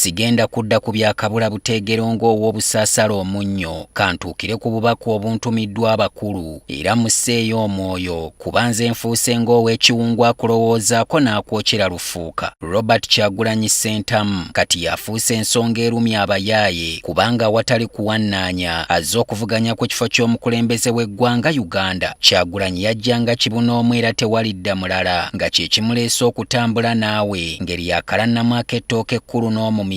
Sigenda kudda ku bya kabula buteegero ng'ow'obusaasala omunnyo, kantuukire ku bubaka obuntumiddwa abakulu era musseeyo omwoyo kuba nze nfuuse ng'ow'ekiwungu akulowoozaako n'akwokyera lufuuka. Robert Kyagulanyi Ssentamu kati y'afuuse ensonga erumya abayaaye kubanga awatali kuwannaanya azze okuvuganya ku kifo ky'omukulembeze w'eggwanga Uganda. Kyagulanyi yajjanga kibunoomu era tewalidda mulala nga kye kimuleese okutambula naawe ngeri yakalannamu ak'ettooke ekkulu n'omumizi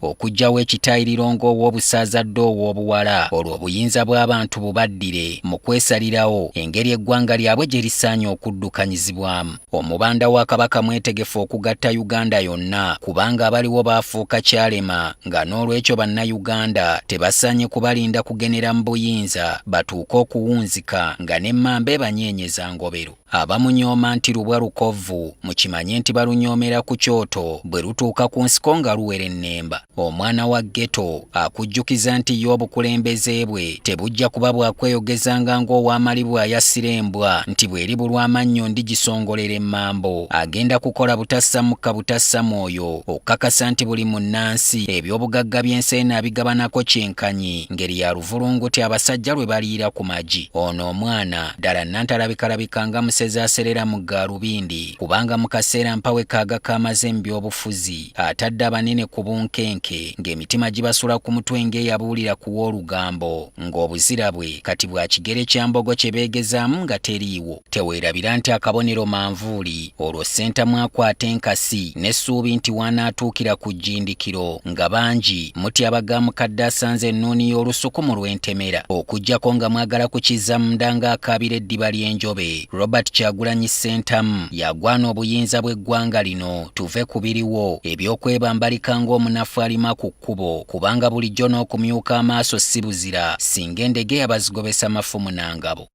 okuggyawo ekitayiriro ng'ow'obusaazadde ow'obuwala olwo obuyinza bw'abantu bubaddire mu kwesalirawo engeri eggwanga lyabwe gye lisaanye okuddukanyizibwamu. Omubanda wa Kabaka mwetegefu okugatta Uganda yonna kubanga abaliwo baafuuka kyalema nga n'olwekyo Bannayuganda tebasaanye kubalinda kugenera mu buyinza batuuke okuwunzika nga n'emmamba ebanyeenyeza ngobero. Abamunyooma nti lubwa lukovvu mukimanye nti balunyoomera ku kyoto bwe lutuuka ku nsiko nga luwera ennemba. Omwana wa ghetto akujjukiza nti ye obukulembeze bwe tebujja kuba bwa kweyogezanga ng'ow'amalibwa ayasira embwa nti bw'eribulwa amannyo ndigisongolera emmambo. Agenda kukola butassa mukka butassa mwoyo okukakasa nti buli munnansi eby'obugagga by'ensi eno abigabanako kyenkanyi ngeri ya luvulunguti abasajja lwe baliira ku magi. Ono omwana ddala nnantalabikalabika nga musezi aserera mu gaalubindi kubanga mu kaseera mpawe kaaga k'amaze mu by'obufuzi atadde abanene ku bunkenke ng'emitima gibasula ku mutwe ng'eyabuulira ku w'olugambo ng'obuzira bwe kati bwa kigere kya mbogo kye beegezaamu nga teriiwo. Teweerabira nti akabonero manvuuli olwo Ssentamu akwata enkasi n'essuubi nti w'anaatuukira ku jjindikiro nga bangi mutya ga mukadde asanze ennuuni y'olusuku mu lw'entemera okuggyako nga mwagala kukizza munda ng'akaabira eddiba ly'enjobe. Robert Kyagulanyi Ssentamu y'agwana obuyinza bw'eggwanga lino tuve ku biriwo eby'okwebambalika ng'omunafu alima ku kkubo kubanga bulijjo n'okumyuka amaaso si buzira singa endegeya bazigobesa mafumu na ngabo.